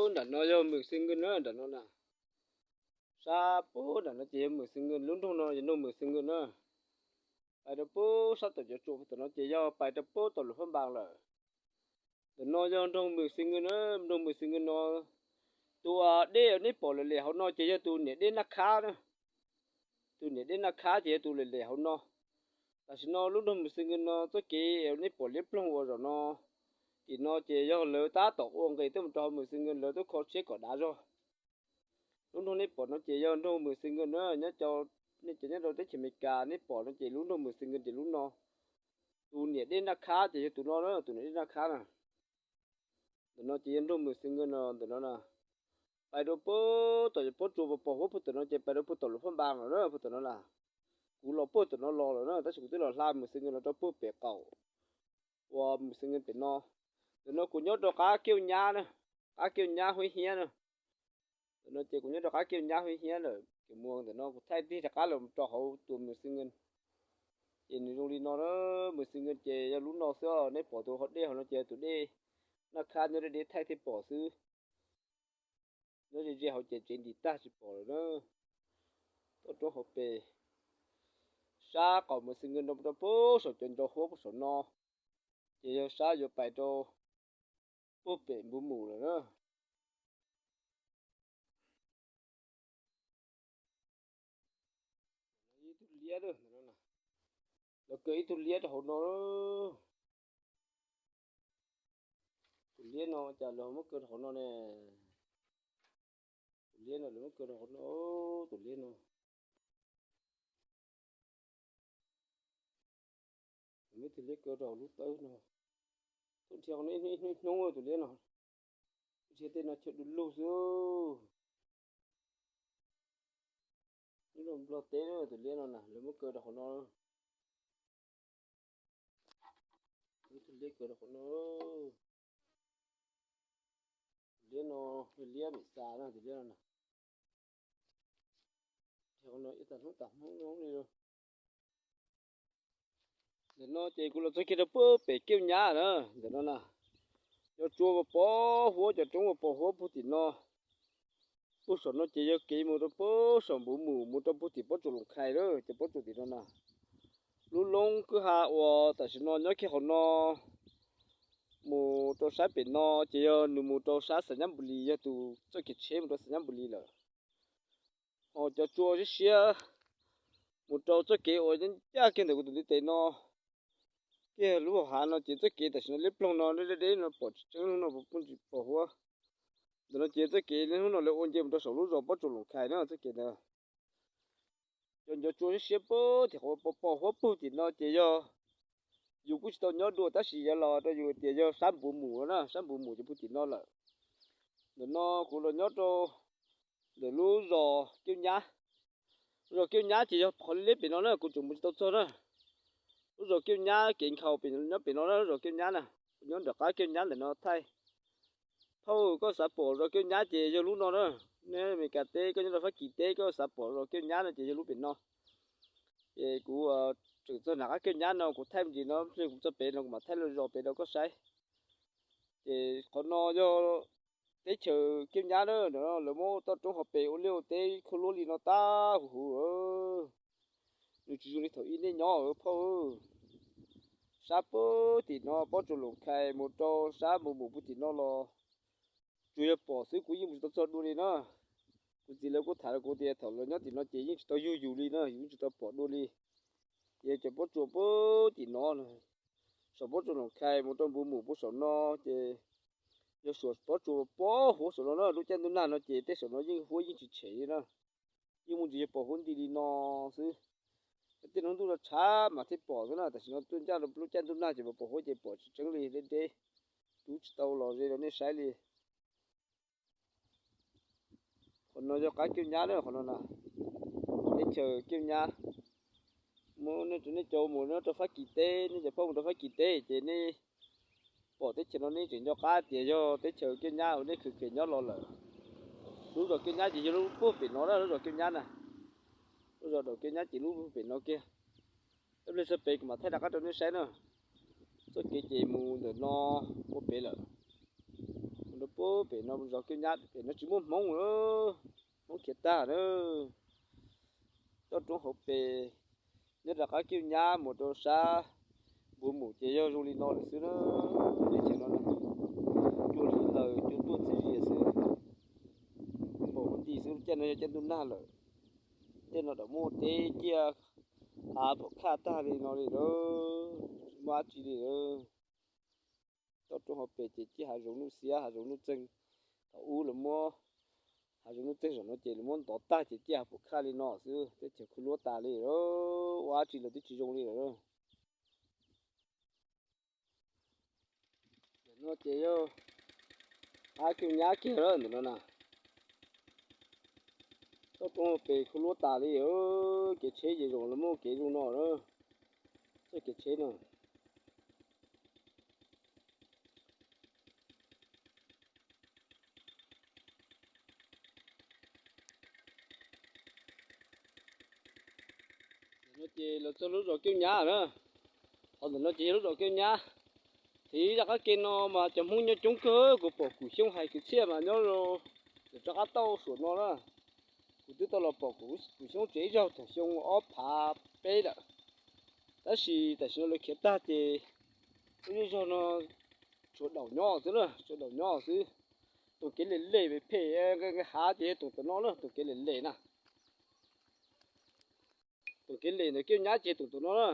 Puag nram no yog Mws Xeev Ngwj na, nram no na. Sab puag nram no ces yog Mws Xeev Ngwj, lub nroog no yog nroog Mws Xeev Ngwj na. Pais rau puag sab tom cov tsua tom no ces yog pais rau puag tom Luam Phab Npas lawm. Ntawm no yog nroog Mws Xeev Ngwj na, nroog Mws Xeev Ngwj no. Tus dej nej pom lem lem hauv no ces yog tus niam dej Naj Khab na. Tus niam dej Naj Khab ces yog tus lem lem hauv no. Tam sim no lub nroog Mws Xeev Ngwj no txoj kev nej pom liab ploog uas zaum no, tim no ces yog lawv tab tom ua nqis tuaj mus rau hauv Mws Xeev Ngwj, lawv tuaj kho tsheb kom dav zog. Lub nroog nej pom no ces yog nroog Mws Xeev Ngwj na, nyob, nej cov nyob rau teb chaws Amelikas nej pom no ces lub nroog Mws Xeev Ngwj ces lub no. Tus niam dej Naj Khab ces yog tus no na, tus niam dej Naj Khab na. Ntawm no ces yog nroog Mws Xeev Ngwj no, ntawm no na. Pais rau puag tom cov pob tsuas pos pos huab puag tom no ces pais rau puag tom Luam Phab Npas lawm na, puag tom no na. Kuv los puag tom no los lawm na, tab sis kuv twb los hla Mws Xeev Ngwj los rau puag pem qaum uas Mws Xeev Ngwj pem no. Ntawm no kuv nyob rau qab Kiuj Nyab na, qab Kiuj Nyab Huab Hiab na. Ntawm no ces kuv nyob rau qab Kiuj Nyab Huab Hiab lawm, ces mus ntawm no kuv thaij tig rov qab los rau hauv tus Mws Xeev Ngwj. Ces nws zoo li no na, Mws Xeev Ngwj ces yog lub no xwb, nej pom tus hauv dej hauv no ces tus dej Naj Khab nyob deb deb thaij thiaj pom xwb. Nyob ze ze hauv ces tsev ntim tag tsis pom lawm na. Toj roob hauv pes, sab qaum Mws Xeev Ngwj rau puag saum cov ncov huab puag saum no, ces yog sab yuav pais rau puag pem Npus Mus lawm na. Ib tug liab, lawv kaw ib tug liab rau hauv no. Tus liab no cas lawv muab kaw rau hauv no ne? Tus liab no lawv muab kaw rau hauv no, tus liab no. Muab tus liab kaw rau hauv lub tawb no. Thaum dhia qhov no ib hnub ib hnub tus liab no, dhia tej no chaw du lug xwb. Nyob rau Nplog teb tus liab no na, lawv muab kaw rau qhov no. Tus liab kaw rau qhov no. Tus liab no, liab Mem Xas na, tus liab no na. Dhia qhov no ib tag hnub tag hnub li. Ntawm no ces kuv los txog kiag rau puag pem Kiuj Nyab na, ntawm no na. Cov tsua pos pos huab, cov roob pos pos huab puag tim no. Puag saum no ces yog kev mus rau puag saum Npus Mus, mus rau puag tim pob tsuas Loos Khais lawm, ces pob tsuas tim no na. Lub loob kwj ha uas tam sim no nyob kiag qhov no mus rau sab pem no ces yog nws mus rau sab Xais Nyab Npus Lis, yog tus txoj kev tsheb mus rau Xais Nyab Npus Lis lawm. Ho cov tsua siab siab mus rau txoj kev uas ncaj kiag ntawm kuv tus ntiv tes no, kiag lub hauv hav no ces txoj kev tam sim no liab ploog no deb deb no pom tsis tseeb, hnub no pom pheej tsis pom huab. Ntawm no ces txoj kev hnub no lawv ua nce mus rau saum lub zos pob tsuas Loos Khais na, txoj kev ntawd. Cov, cov tsua siab siab puag tim qhov pos pos huab puag tim no ces yog, yus kuj tsis tau nyob dua tab sis yuav los rau yus tias yog sab Npus Mus na, sab Npus Mus ces puag tim no lawm. Ntawm no kuv los nyob rau ntawm lub zos Kiuj Nyab. Lub zos Kiuj Nyab ces yog qhov liab pem no na, kuv tseem mus tsis tau txog na. Lub zos Kiuj Nyab kev nkhaus pem nyob pem no na, lub zos Kiuj Nyab na. Kuv nyob nram qab Kiuj Nyab ntawm no thaij. Phauj, koj xav pom zos Kiuj Nyab ces yog lub no na. Nej Amelikas teb, koj nyob rau Fab Kis teb, koj xav pom zos Kiuj Nyab no ces yog lub pem no. Ces kuv tseem txog nram qab Kiuj Nyab no, kuv thaij me ntsis no, kuv txog pem no kuv mam thaij lub zos pem rau koj saib. Ces qhov no yog teb chaws Kiuj Nyab na, lawv muab toj roob hauv pes ua liaj ua teb khuab luab li no tag huv huv. Nws tsis zoo li thaum ub nej nyob phauj. Sab puag tim no pob tsuas Loos Khais mus rau sab Npus Mus puag tim no los tsuas yog pom xwb, kuv yeej mus tsis tau txog dua li na. Kuv txiv lawv kuj tham rau kuv tias thaum lawv nyob tim no ces yeej tsis tau yug yus li na, yus yeej tsis tau pom dua li. Ces cov pob tsuas puag tim no, saum pob tsuas Loos Khais mus rau Npus Mus puag saum no ces yog saum pob tsuas pos huab saum no na, lub caij ntuj nag no ces tej saum no yeej huab yeej tsis tshem li na. Yeej muaj ntsis yog pos huab nti li no xwb. Tej hnub ntuj no tshav mas thiaj pom xwb na, tam sim no tuaj ncaj rau lub caij ntuj nag ces mas pos huab ces pom tsis tseeb li, deb deb, rub tsis tau los ze rau nej saib li. Qhov no yog qab Kiuj Nyab na, qhov no na, teb chaws Kiuj Nyab. Muab nej cov mus nyob rau Fab Kis teb, nej cov phauj mus rau Fab Kis teb ces nej pom teb chaws no nej tseem nco qab tias yog teb chaws Kiuj Nyab uas nej khwv khem nyob los lawm. Lub zos Kiuj Nyab ces yog lub puag pem no na, lub zos Kiuj Nyab na. Lub zos Daum Kiuj Nyab ces lub puag pem no kiag. Ib pliag txog pem kuv mam thaij rov qab rau nej saib na. Txoj kev ces mus ntawm no ua pem lawm. Mus rau Pem no zos Kiaj Nyab pem no tsis muaj Hmoob lawm, Hmoob khiav tag na. Toj roob hauv pes nyob rov qab Kiaj Nyab mus rau sab Npuv Mus ces yog zoo li no lawm xwb na. Teb chaws no cua hliv laws cua tuaj txias zias xwb, npaum huv ti xwb. Caij no yog caij ntuj nag lawm, tej no dam muaj teb ciaj, hav pom khaj tag li no li lawm, tsis muaj dab tsi li lawm. Toj roob hauv pes ces ciaj hav zoov nuj xiab hav zoov nuj txeeg. Thaum ub lawv muab hav zoov nuj txeeg zaum no ces lawv muab ntov tag ces ciaj hav pom khaj li no xwb, teb chaws khuv luab tas li, ua dab tsi los twb tsis zoo li lawm. Ntawm no ces yog hav Kiaj Nyab kiag lawm ntawm no na. Toj roob hauv pes khuv luab tas li, kev tsheb ces zoo los muaj kev zoo no na, txoj kev tsheb no. Ntawm no ces los txog lub zos Kiaj Nyab na. Qhov ntawm no ces yog lub zos Kiaj Nyab. Thiab zaj qab ke no mas cov Hmoob nyob coob kawg, kuv pom Kum Xyooj hais kwv txhiaj mas nyob rau rov qab tauj suam no na. Kuv twb tau los pom Kum Xyooj tsev ib zaug thaum xyoo ob phav peb lawm, tab sis tam sim no lawv khiav tag ces lub zej zog no tshuav daum nyob xwb na, tshuav daum nyob xwb. Tus kev lem lem phem nqe hav ces yog tus tom no na, tus kev lem lem na. Tus kev lem ntawm Kiaj Nyab ces tus tom no na.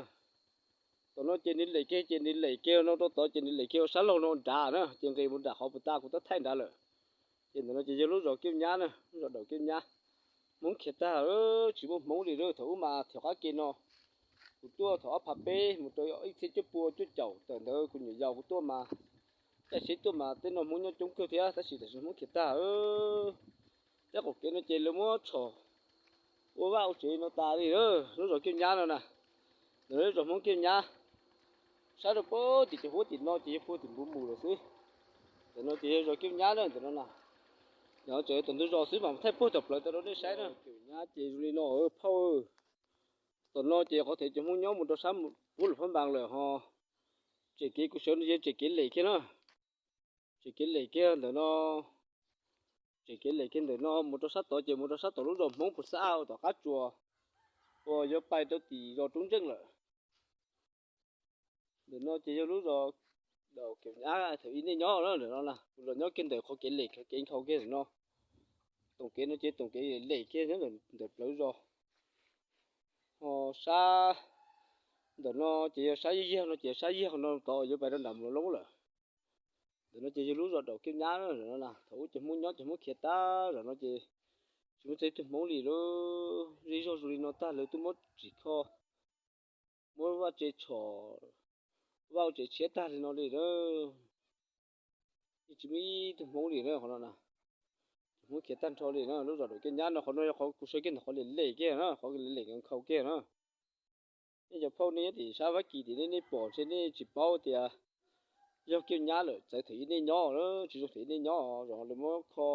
Tom no ces nws lem kiag ces nws lem kiag no rau tod ces nws lem kiag ua sab laug no nrad na, ces nqis mus nram qhov puas tas kuv twb thaij nrad lawm. Ces ntawm no ces yog lub zos Kiaj Nyab na, lub zos daum Kiaj Nyab. Hmoob khiav tag, tsis muaj Hmoob li lawm. Thaum ub mas thaum qab ke no kuv tuaj thaum ob phav peb mus rau ib txhiab cuaj pua cuaj caum tawm ntawd kuv nyuam yaus kuv tuaj mas, caij tsheb tuaj mas tej no Hmoob nyob coob kawg thiab, tab sis tam sim Hmoob khiav tag. Tej qaum kev no ces lawv muab tshom ua vaj ua tsev no tas li lawm. Lub zos Kiaj Nyab no na, ntawm lub zos Hmoob Kiaj Nyab, sab rau puag tim cov huab tim no ces yog puag tim Npuv Mus lawm xwb. Ntawm no ces yog zos Kiaj Nyab na, ntawm no na. Ntawm no tseem yog tom ntug zos xwb mas thaij puag tom plawv tau rau nej saib na. Kiaj Nyab ces zoo li no phauj. Tom no ces qhov thev cov Hmoob nyob mus rau sab puab lawm phab npas lawm ho. Tseem kev kuv sawv no ces tseem kev lem kiag na. Tseem kev lem kiag ntawm no, tseem kev lem kiag ntawm no mus rau sab tod ces mus rau sab tom lub zos Hmoob Pus Xab Aj tom qab tsuas uas yuav pais rau tim zos Roob Ntseej lawm. Ntawm no ces yog lub zos daum Kiaj Nyab thaum ub nej nyob na, ntawm no na kuv los nyob kiag ntawm qhov kev lem kev nkhaus kiag ntawm no. Toom kev no ces toom kev lem kiag nyob ntawm plawv zos. Ho sab ntawm no ces yog sab yag yag no ces sab yag no tod yuav pais rau nram Nplog Loob lawm. Ntawm no ces yog lub zos daum Kiaj Nyab na, ntawm no na thaum ub cov Hmoob nyob cov Hmoob khiav tag, zaum no ces tsis muaj txog ib tug Hmoob li lawm. Zej zog zoo li no tag lawv twb muab tsim kho, muab vaj tse tshom, vaj ua tsev tshiab tag li no li lawm. Yeej tsis muaj ib tug Hmoob li na qhov no na. Cov Hmoob khiav tag nrho li na, lub zos daum Kiaj Nyab no. Qhov no yog qhov kuv sawv kiag ntawm qhov lem lem kiag na, qhov lem lem nkhaus kiag na. Nej cov phauj nej nyob tim sab Vab Kis tim nej, nej pom ntshe nej tsis paub tias yog Kiaj Nyab lawm, txawv thaum ub nej nyob na, tsis zoo thaum ub nej nyob. Zos lawv muab kho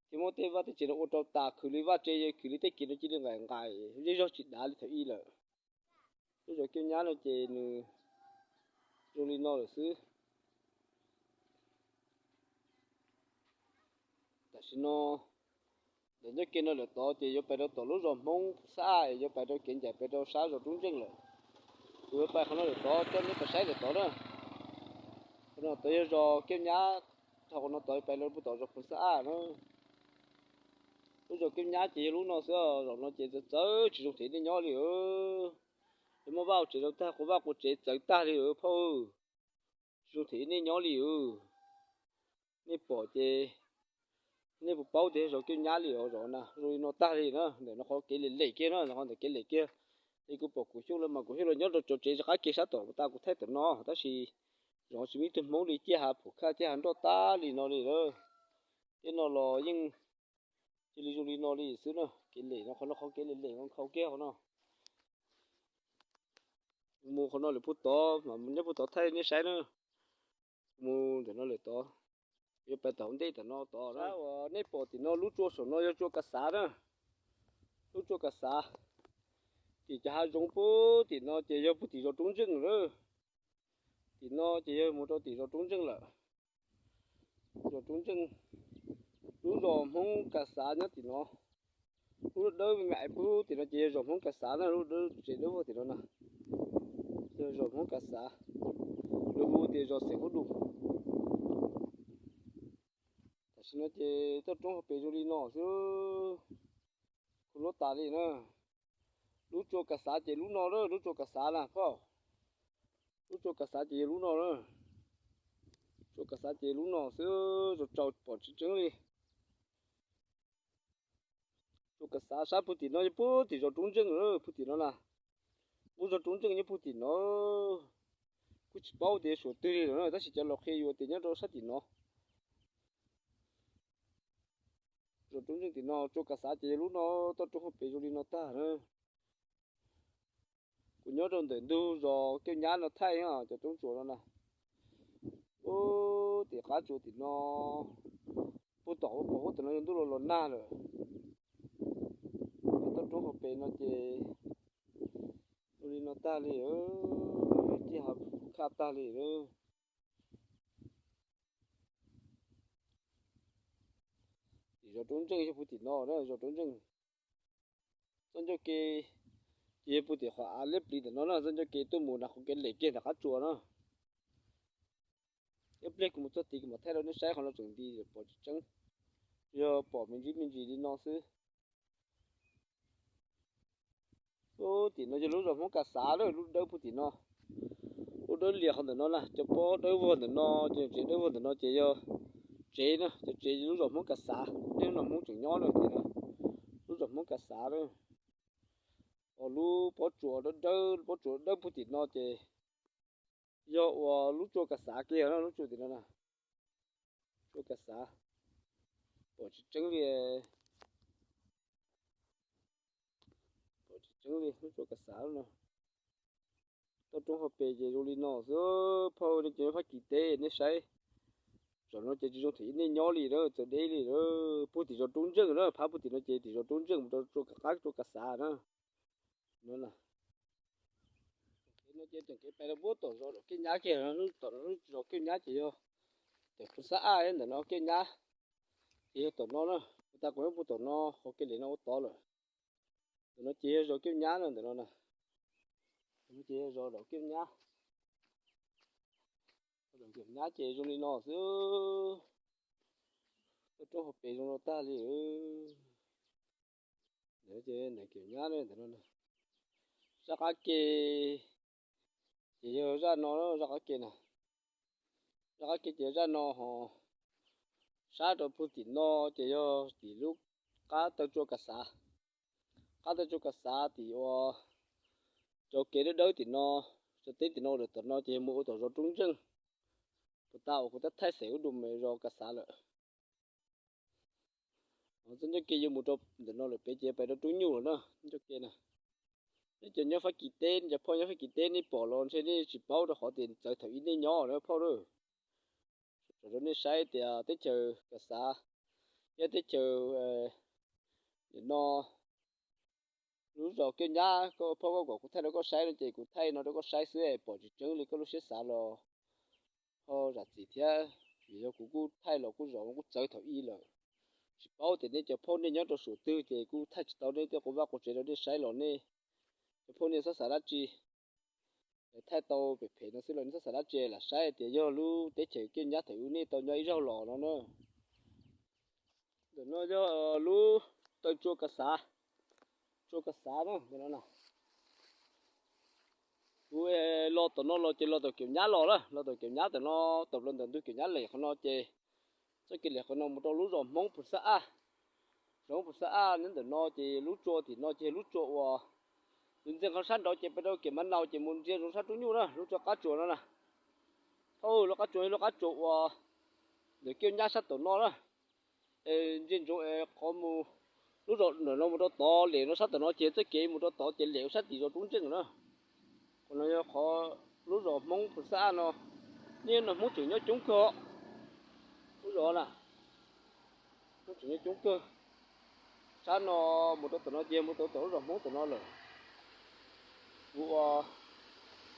thiab muab tej vaj tej tsev no ua rau tas, khwv li vaj tse, khwv li tej kev no cia li nqaim nqaim, zej zog tsis dav li thaum ub lawm. Lub zos Kiaj Nyab no ces nws zoo li no lawm xwb. Tam sim no ntawm nyob kiag no lawm tod ces yuav pais rau tom lub zos Hmoob Xab Aj, yuav pais rau kev ncaim pais rau sab zos Roob Ntseej lawm. Kuv yuav pais qhov no lawm tod coj nej pais saib lawm tod na. Qhov no tod yog zos Kiaj Nyab, dhau qhov no tod pais rau puag tom zos Hmoob Xab Aj na. Lub zos Kiaj Nyab ces yog lub no xwb, zaum no ces txawv txawv tsis zoo thaum ub nej nyob li. Lawv muab vaj ua tsev rau tag, quas vaj quas tsev txawv tag li phauj. Tsis zoo thaum ub nej nyob li. Nej pom ces nej puas paub tias zos Kiaj Nyab li os, zos na zoo li no tag li na. Ntawm no qhov kev lem lem kiag na, qhov ntawm kev lem kiag. Es kuv pom Kum Xyooj lawv mas Kum Xyooj lawv nyob rau cov tsev rov qab kiag sab tom tas kuv thaij tom no, tab sis zos tsis muaj ib tug Hmoob li, ciaj hav pom khaj ciaj hav nroj tag li no li lawm. Tej no los yeej cia li zoo li no li xwb na. Kev lem no, qhov no qhov kev lem lem nkhaus kiag qhov no. Mus qhov no lawm puag tod mas nyob puag tod thaij nej saib na. Mus ntawm no lawm tod, yuav pais tom ntej tom no tod na. Uas nej pom tim no lub tsua saum no yog tsua Kas Xav na. Lub tsua Kas Xav, tim cov hav zoov puag tim no ces yog puag tim zos Roob Ntseej lawm. Tim no ces yog mus rau tim zos Roob Ntseej lawm. Zos Roob Ntseej, lub zos Hmoob Kas Xav nyob tim no. Lub dawb me me pub tim no ces yog zos Hmoob Kas Xav na, lub dawb tsev dawb vog tim no na, yog zos Hmoob Kas Xav, lawv hu tias zos Xeem Huab Dum. Tam sim no ces toj roob hauv pes zoo li no xwb, khuv luab tas li na. Lub tsua Kas Xav ces lub no lawm, lub tsua Kas Xav na phauj. Lub tsua Kas Xav ces yog lub no lawm. Tsua Kas Xav ces lub no xwb, zos tsaus pom tsis tseeb li. Tsua Kas Xav sab pug tim no yog pug tim zos Roob Ntseej lawm, pug tim no na. Lub zos Roob Ntseej nyob pug tim no. Kuj tsis paub tias suav twg li lawm na, tab sis cov laus qhia yuav tias nyob rau sab tim no. Zos Roob Ntseej tim no, tsua Kas Xav ces yog lub no, toj roob hauv pes zoo li no tag na. Kuv nyob rau ntawm ntug zos Kiaj Nyab no thaij cov roob tsuas no na. Ub, tim qab tsuas tim no, puag tom ub pom ub tim no yog ntuj los los nag lawm. Toj roob hauv pes no ces zoo li no tag li, ciaj hav khaj tag li. Tim zos Roob Ntseej yog puag tim no na, zos Roob Ntseej. Txoj ncauj ke ces yog puag tim qhov av liab pliv ntawm no na, txoj ncauj ke tuaj mus nram qhov kev lem kiag nram qab tsuas na. Ib pliag kuv mus txog tid kuv mam thaij rau nej saib, qhov no tseem nti pom tsis tseeb, yog pom me ntsis me ntsis li no xwb. Ub, tim no yog lub zos Hmoob Kas Xav lawm, lub dawb puag tim no. Lub dawb lias qhov ntawm no na, cov pob dawb vog ntawm no, cov tsev dawb vog ntawm no ces yog tsev na, cov tsev lub zos Hmoob Kas Xav, nej no Hmoob tseem nyob na tim no. Lub zos Hmoob Kas Xav lawm. Lub pob tsuas dawb dawb, pob tsuas dawb puag tim no ces yog uas lub tsua Kas Xav kiag na, lub tsua tim no na. Tsua Kas Xav, pom tsis tseeb li, pom tsis tseeb li lub tsua Kas Xav no. Toj roob hauv pes ces zoo li no xwb, phauj, nej cov nyob Fab Kis teb nej saib. Zaum no ces tsis zoo thaum ub nej nyob li na, txawv deb li na. Puag tim zos Roob Ntseej na, phab puag tim no ces tim zos Roob Ntseej mus rau tsua Kas, qab tsua Kas Xav na. No na, no ces tseem kev pais rau puag tom zos Kiaj Nyab kiag, tom zos Kiaj Nyab ces yog tom Phu Xab Aj ntawm no, Kiaj Nyab ces yog tom no na. Puag ta kuv nyob puag tom no, qhov kev lem no ua tod lawm. Ntawm no ces yog zos Kiaj Nyab na, ntawm no na. Ntawm no ces yog zos Kiaj Nyab. Zos Kiaj Nyab ces zoo li no xwb. Toj roob hauv pes zoo no tag li. Ntawm no ces ntawm Kiaj Nyab ntawm no. Zaj qab ke ces yog zaj no, zaj qab ke na. Zaj qab ke ces zaj no ho sab rau puag tim no ces yog tim lub qab taw tsua Kas Xav. Qab taw tsua Kas Xav tim uas cov kev dawb dawb tim no, cov teb tim no lawm tom no ces yog mus ua tom zos Roob Ntseej. Puag ta uas kuv tab thaij xeem ub dua me zos Kas Xav lawm. Txoj ncauj ke yuav mus rau ntawm no lawm pem ces pais rau Roob Nyuj lawm na, ncauj ke na. Nej cov nyob Fab Kis teb, nej cov phauj nyob Fab Kis teb nej pom los ntshe nej tsis paub rau qhov tias txawv thaum ub nej nyob na phauj na. Tsom rau nej saib tias teb chaws Kas Xav thiab teb chaws nim no lub zos Kiaj Nyab, koj phauj koj kom kuv thaij rau koj saib no ces kuv thaij no rau koj saib xwb, pom tsis tseeb li koj lub siab xav los ho zam txim thiab. Vim yog kuv kuj thaij los kuj zaum kuj txawv thaum ub lawm. Tsis paub tias nej cov phauj nej nyob rau suav twg ces kuj thaij tsis tau nej tej quas vaj quas tsev rau nej saib los nej cov phauj nej txhob xav dab tsi. Thaij tau phem phem no xwb los nej txhob xav dab tsi, lam saib tias yog lub teb chaws Kiaj Nyab thaum ub nej tau nyob ib zaug los no na. Ntawm no yog lub taw tsua Kas Xav, tsua Kas Xav na, ntawm no na. Kuv los tom no los ces los tom Kiaj Nyab los lawm, los tom Kiaj Nyab tom no, tom plaws ntawm ntug Kiaj Nyab lem qhov no ces txoj kev lem qhov no mus rau lub zos Hmoob Phu Xab Aj. Zos Hmoob Phu Xab Aj nyob ntawm no ces lub tsua tim no ces lub tsua uas tus ntsia qhov sab nraud ces peb rau Kiaj Mab Nau ces mus ntsia zoo sab Roob Nyuj na, lub tsua qab tsuas no na. Thauj lub qab tsuas, lub qab tsuas uas ntawm Kiaj Nyab sab tom no na. Ntsia ntsoov qhov mus lub zos ntawm no mus rau tod lem no sab tom no ces txoj kev mus rau tod ces lem ua sab tim zos Roob Ntseej na. Qhov no yog qhov lub zos Hmoob Phu Xab Aj no, nej no Hmoob tseem nyob coob kawg. Lub zos na, Hmoob tseem nyob coob kawg. Sab no mus rau tom no ces mus rau tom lub zos Hmoob tom no lawm. Kuv ua,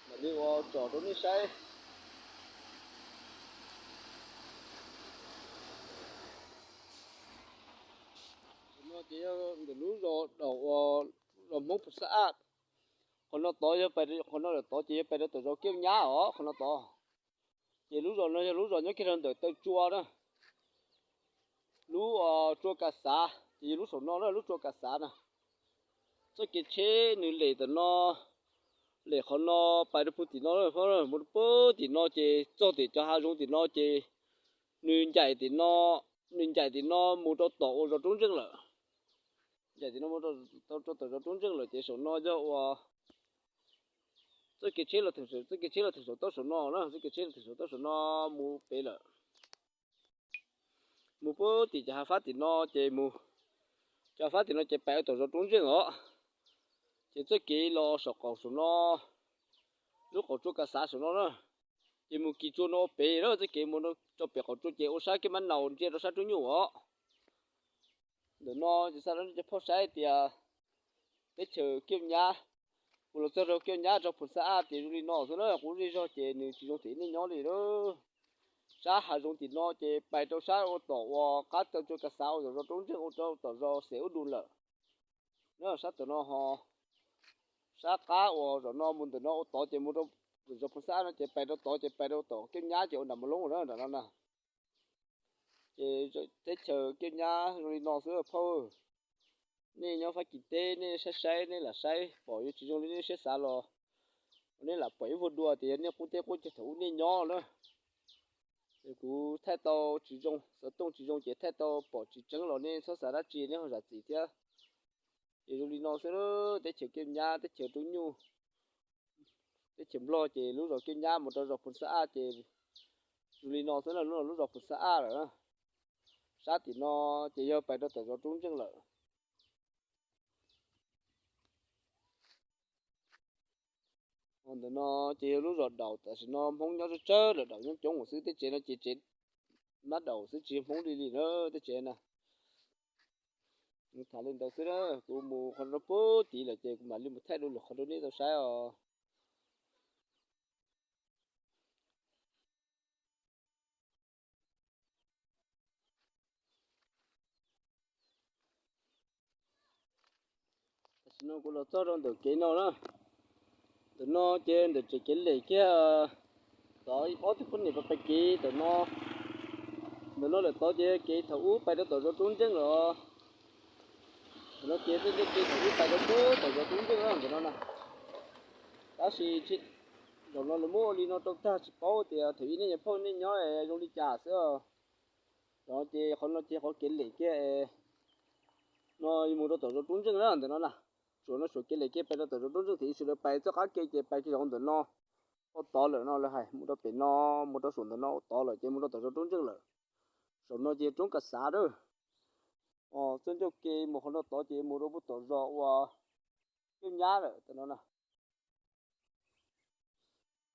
mam li ua tsom rau nej saib. Ces yog ntawm lub zos daum uas zos Hmoob Phu Xab Aj, qhov no tod yog, qhov no lawm tod ces yog pais rau tom zos Kiaj Nyab os, qhov no tod. Ces lub zos no yog lub zos nyob kiag rau ntawm taw tsua na, lub tsua Kas Xav ces yog lub saum no na, lub tsua Kas Xav na. Txoj kev tsheb nws lem tam no, lem qhov no pais rau puag tim no, mus rau puag tim no ces txog tim cov hav zoov tim no ces nws ncaim tim no, nws ncaim tim no mus rau tom uas zos Roob Ntseej lawm. Ncaim tim no mus rau tom zos Roob Ntseej lawm ces saum no yog uas txoj kev tsheb los theem, txoj kev tsheb los theem saum toj saum no na, txoj kev tsheb los theem saum toj saum no mus pem lawm. Mus puag tim cov hav fab tim no ces mus, cov hav fab tim no ces pais ua tom zos Roob Ntseej os. Ces txoj kev los saum qaum saum no, lub qaum tsua Kas Xav saum no na, ces mus kis tsua no ua pem na, txoj kev mus rau pem qaum tsua ces ua sab Kiaj Mab Naus ntsia rau sab Roob Nyuj os. Ntawm no ces xa rau nej cov phooj saib tias teb chaws Kiaj Nyab, kuv los txog rau Kiaj Nyab rau Phu Xab Aj ces zoo li no xwb na, kuv zej zog ces nws tsis zoo them nej nyob li lawm. Sab hav zoov tim no ces pais rau sab ua tom uas qab taw tsua Kas Xav ua tom zos Roob Ntseej ua rau tom zos Xev Ub Du lawm na, sab tom no ho, sab qab uas zaum no mus ntawm no ua tod ces mus rau zos Phu Xab Aj no ces pais rau tod ces pais rau tom Kiaj Nyab ces ua nram Mos Loob na, nram no na. Ces teb chaws Kiaj Nyab zoo li no xwb phauj. Nej nyob Fab Kis teb nej saib saib, nej lam saib pom yuav tsis zoo li nej siab xav los, nej lam pom ib vuag dua tias yog nej qub teb qub chaw thaum ub nej nyob na. Ces kuv thaij tau tsis zoo, xov tooj tsis zoo ces thaij tau pom tsis tseeb los nej txhob xav dab tsi, nej ho zam txim thiab. Ces zoo li no xwb, teb chaws Kiaj Nyab, teb chaws Roob Nyuj, teb chaws Nplog ces lub zos Kiaj Nyab mus rau zos Phu Xab Aj ces zoo li no xwb na, lub no lub zos Phu Xab Aj lawm. Sab tim no ces yog pais rau tom zos Roob Ntseej lawm. Ntawm no ces yog lub zos Daum, tam sim no Hmoob nyob tsawg tsawg, lawm Daum nyob coob mus xwb, tej tsev no ces tsev mab Daum xwb tsis yog Hmoob li li na, tej tsev na. Tham li ntawd xwb na, kuv mus qhov rau puag tid lawm ces kuv mam li mus thaij dua lwm qhov rau nej tau saib os. Tam sim no kuv los txog rau ntawm kev no na. Ntawm no ces ntawm tseem kev lem kiag, tod ob tug poj niam pais kev ntawm no. Ntawm no lawm tod ces kev thaum ub pais rau tom zos Roob Ntseej lawm. Ntawm no ces tej kev thaum ub pais rau tom zos Roob Ntseej na ntawm no na. Tab sis zaum no lawv muab ua li no rau tag tsis paub tias thaum ub nej cov phooj nej nyob zoo li cas xwb. Ces qhov no ces qhov kev lem kiag no mus rau tom zos Roob Ntseej na ntawm no na. Suam no suam kev lem kiag pais rau tom zos Roob Ntseej, thiab sawv daws pais txoj qab ke ces pais kiag zov ntawm no ua tod lawm no, lawv hais mus rau pem no, mus rau suam ntawm no ua tod lawm ces mus rau tom zos Roob Ntseej lawm. Saum no ces roob Kas Xav na. Txoj ncauj ke mus qhov no tod ces mus rau puag tom zos uas Kiaj Nyab lawm tam no na.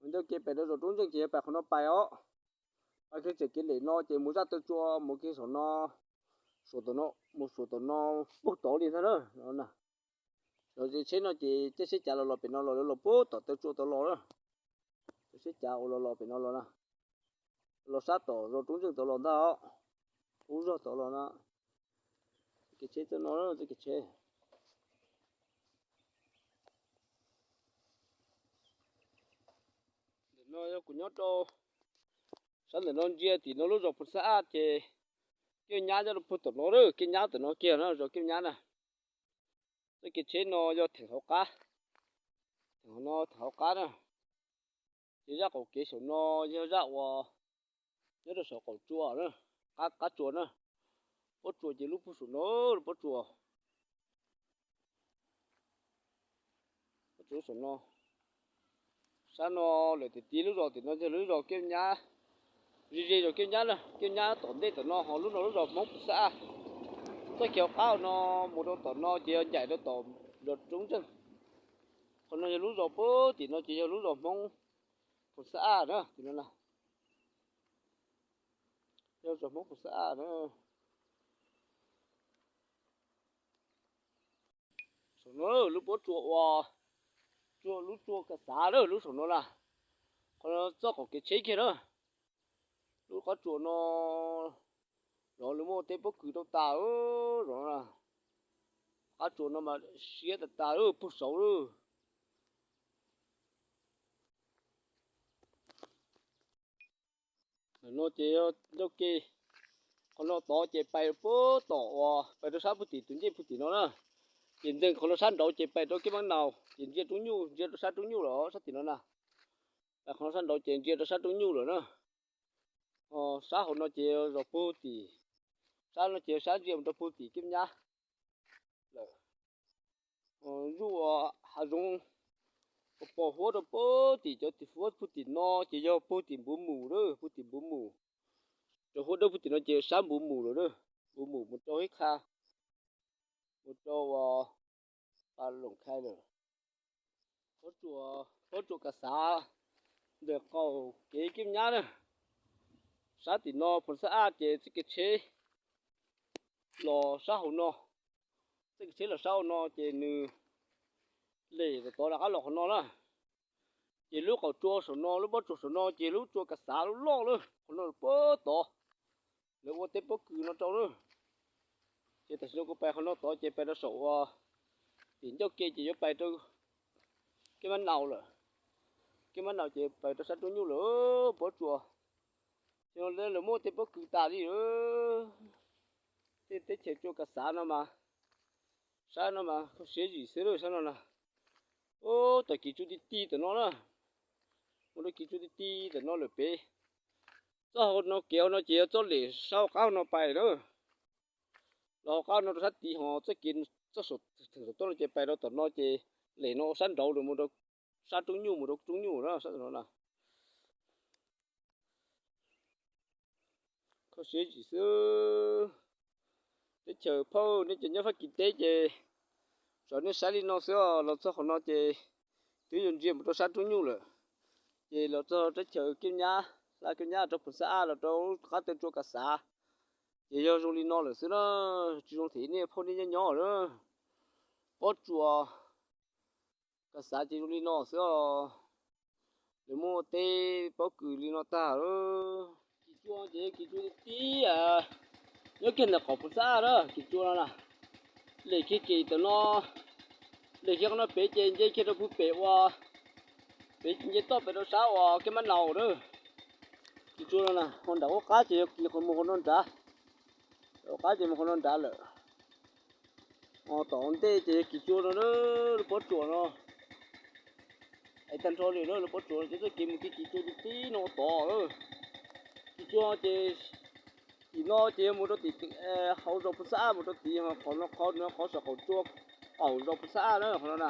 Ncauj ke pem rau zos Roob Ntseej ces yog pais qhov no pais os. Pais kiag tseem kev lem no ces mus zaj taw tsua mus kiag saum no, suam tom no, mus suam tom no puag tod li ntag na. Cov tsheb no ces caij siab cav los los pem no los, los puag tom taw tsua tod los na. Cov siab cav uas los los pem no los na, los sab tom zos Roob Ntseej tod los ntag os. Ub zog tod los na. Kev tsheb txoj no, txoj kev tsheb. Ntawm no yog kuv nyob rau sab ntawm no ntsia tim no lub zos Phu Xab Aj ces Kiaj Nyab nyob rau puag tom no, Kiaj Nyab tom no kiag na, zos Kiaj Nyab na. Txoj kev tsheb no yog theem hauv qab, theem hauv no theem hauv qab na. Ces zaj qaum kev saum no yog zaj uas nyob rau saum qaum tsua na, qab, qab tsua na. Pob tsuas ces lub puag saum no, lub pob tsuas. Pob tsuas saum no. Sab no lawm tim tid lub zos tim no yog lub zos Kiaj Nyab, ze ze zos Kiaj Nyab na, Kiaj Nyab tom ntej tom no, ho lub no lub zos Hmoob Phu Xab Aj. Txoj kev hauv qab no mus rau tom no ces yog ncaim rau tom zos Roob Ntseej. Qhov no yog lub zos puag tim no ces yog lub zos Hmoob Phu Xab Aj na, tim no na. Yog zos Hmoob Phu Xab Aj na. Saum no lub pob tsuas uas, tsua, lub tsua Kas Xav na, lub saum no na. Qhov no txoj qaum kev tsheb kiag na. Lub qab tsuas no, zov lawv muaj teb pob kws rau tas, zov no na. Qab tsuas no mas siab tas tas lawm, puag saud lawm. No ces yog ncauj ke, qhov no tod ces pais puag tom uas pais rau sab puag tim tus ncej puag tim no na. Ces ntxees qhov no sab nraud ces pais rau Kiab Mab Naus, ces ntsia roob nyuj, ntsia rau sab roob nyuj lawm sab tim no na. Pais qhov no sab nraud ces ntsia rau sab roob nyuj lawm na. Sab hauv no ces zos puag tim, sab no ces sab ntsia mus rau puag tim Kiab Nyab lawm. Zuj ua hav zoov pos huab rau puag tim cov tim huab puag tim no ces yog puag tim Npuv Mus lawm, puag tim Npuv Mus. Cov huab dawb puag tim no ces sab Npuv Mus lawm na. Npuv Mus mus rau Hib Qha, mus rau uas Pas Loos Khai lawm. Pob tsuas Kas Xav ntawm qaum kev Kiab Nyab na. Sab tim no Phoos Xab Aj ces txoj kev tsheb los sab hauv no, txoj kev tsheb los sab hauv no ces nws lem tod rov qab los qhov no na. Ces lub qaum tsua saum no, lub pob tsuas saum no ces lub tsua Kas Xav lub loj lawm, qhov no puag tod. Lawv ua tej pob kws no rau na. Ces tam sim no kuv pais qhov no tod ces pais rau saum uas tim ncauj ke ces yuav pais rau Kiab Mab Naus lawm. Kiab Mab Naus ces pais rau sab roob nyuj lawm, pob tsuas. Ces no lawv muab tej pob kws tas li lawm. Tej teb chaws tsua Kas Xav no mas, sab no mas kho siab zim xwb lawm sab no na. Ub, tom Kis Tsua ti ti tom no na, mus rau Kis Tsua ti ti tom no lawm pem. Txoj hauv no kev hauv no ces yog txoj lem sab hauv qab no pais na. Los hauv qab no rau sab tid ho txoj kev, txoj saum, theem saum toj no ces pais rau tom no ces lem no ua sab nraud mus rau sab roob nyuj, mus rau roob nyuj na sab no na. Kho siab zim xwb. Teb chaws phauj, nej cov nyob Fab Kis teb ces tsam nej saib li no xwb os, los txog qhov no ces twb yuav ntsia mus rau sab roob nyuj lawm. Ces los txog teb chaws Kiab Nyab, hla Kiab Nyab rau Phoos Xab Aj los rau qab taw tsua Kas Xav, ces yog zoo li no lawm xwb na. Tsis zoo thiab nej phauj nej nyob nyob na. Pob tsuas Kas Xav ces zoo li no xwb os. Lawv muab ua teb pob kws li no tag lawm. Kis tsua ces yog kis tsua tib, nyob kiag ntawm qaum Phoos Xab Aj na, kis tsua no na. Lem kiag kev tom no, lem kiag qhov no pem ces nce kiag rau puag pem uas, pem nce toj pem rau sab uas Kiab Mab Naus na. Kis tsua no na, ho nram qub qab ces yog kis qhov mus qhov no nrad, qub qab ces mus qhov no nrad lawm. Ho tom ntej ces yog kis tsua no, lub pob tsuas no. Es tag nrho li na, lub pob tsuas no ces txoj kev mus kiag kis tsua tib tib no tod. Kis tsua ces tim no ces yog mus rau tim hauv zos Phoos Xab Aj mus rau tid, ho qhov no qhov no qhov saum qaum tsua, qaum zos Phoos Xab Aj na qhov no na.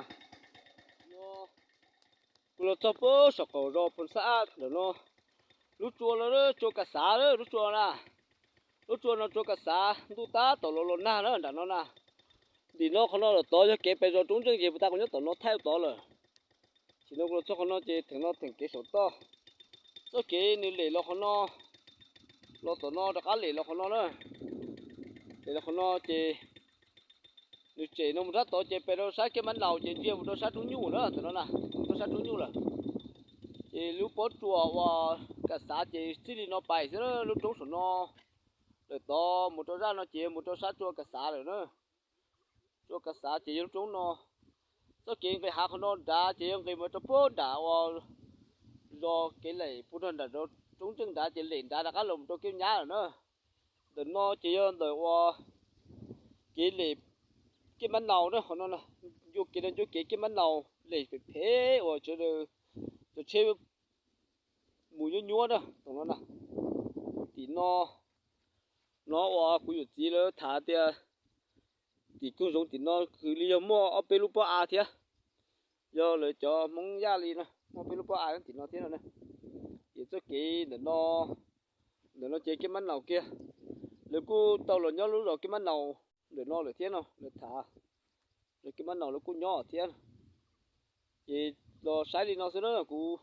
Kuv los txog puag saum qaum zos Phoos Xab Aj ntawm no. Lub tsua no, tsua Kas Xav lub tsua na. Lub tsua no tsua Kas Xav, ntuj tab tom los los nag na nram no na. Ntim no qhov no lawm tod yog kev pem zos Roob Ntseej ces puas tas kuv nyob tom no thaij tod lawm. Tim no kuv los txog qhov no ces theem no theem kev saum toj. Txoj kev nws lem los qhov no, los tom no rov qab lem los qhov no na. Lem los qhov no ces nws tsem no mus sab tod ces pem rau sab Kiab Mab Naus ces ntsia mus rau sab Roob Nyuj na, ntawm no na, mus rau sab Roob Nyuj lawm. Ces lub pob tsuas uas Kas Xav ces txij li no pais xwb, lub roob saum no lawm tod mus rau zaj no ces mus rau sab tsua Kas Xav lawm na. Tsua Kas Xav ces yog lub roob no. Txoj kev nqis hav qhov no nrad ces yog nqis mus rau puag nram uas zos kev lem puag nram Roob Ntseej nrad ces lem nrad rov qab los mus rau Kiab Nyab lawm na. Ntawm no ces yog ntawm uas kev lem Kiab Mab Naus na, qhov no ncua kev no ncua kev Kiab Mab Naus lem phem phem uas sawv daws cov tsheb mus nyuab nyuab na, tom no na. Tim no, no uas kuv yawm txiv lawv tham tias tim koog zoov tim no kwv li yog muaj ob peb lub pob av thiab. Yog lawv cov Hmoob Yaj li no muaj ob peb lub pob av tim no thiab no na. Ces txoj kev ntawm no, ntawm no ces Kiab Mab Naus kiag. Lawv kuj tau los nyob lub zos Kiab Mab Naus ntawm no lawm thiab no, lawv tham zos Kiab Mab Naus lawv kuj nyob thiab. Ces los saib li no xwb na, kuv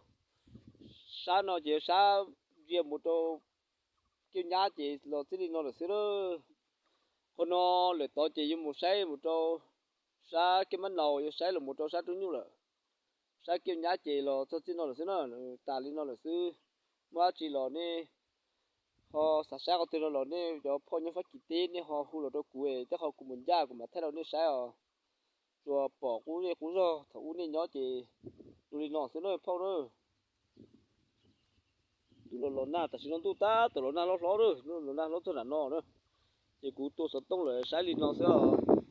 sab no ces sab ntsia mus rau Kiab Nyab ces los txij li no lawm xwb na. Qhov no lawm tod ces yuav mus saib mus rau sab Kiab Mab Naus, yuav saib los mus rau sab Roob Nyuj lawm. Sab Kiab Nyab ces los txog txij no lawm xwb na, tas li no lawm xwb. Muaj dab tsi los nej ho xav saib qhov twg no los nej cov phauj nyob Fab Kis teb nej ho hu los rau kuv, tej qhov kuv mus ncaj kuv mam thaij rau nej saib os. tsuas pom qub zej qub zog thaum ub nej nyob ces dua li no xwb na phauj na. Twb los los nag, tam sim no ntuj tab tom los nag hlob hlob na, los nag hlob txog nram no na. Ces kuv tua xov tooj lawm saib li no xwb os.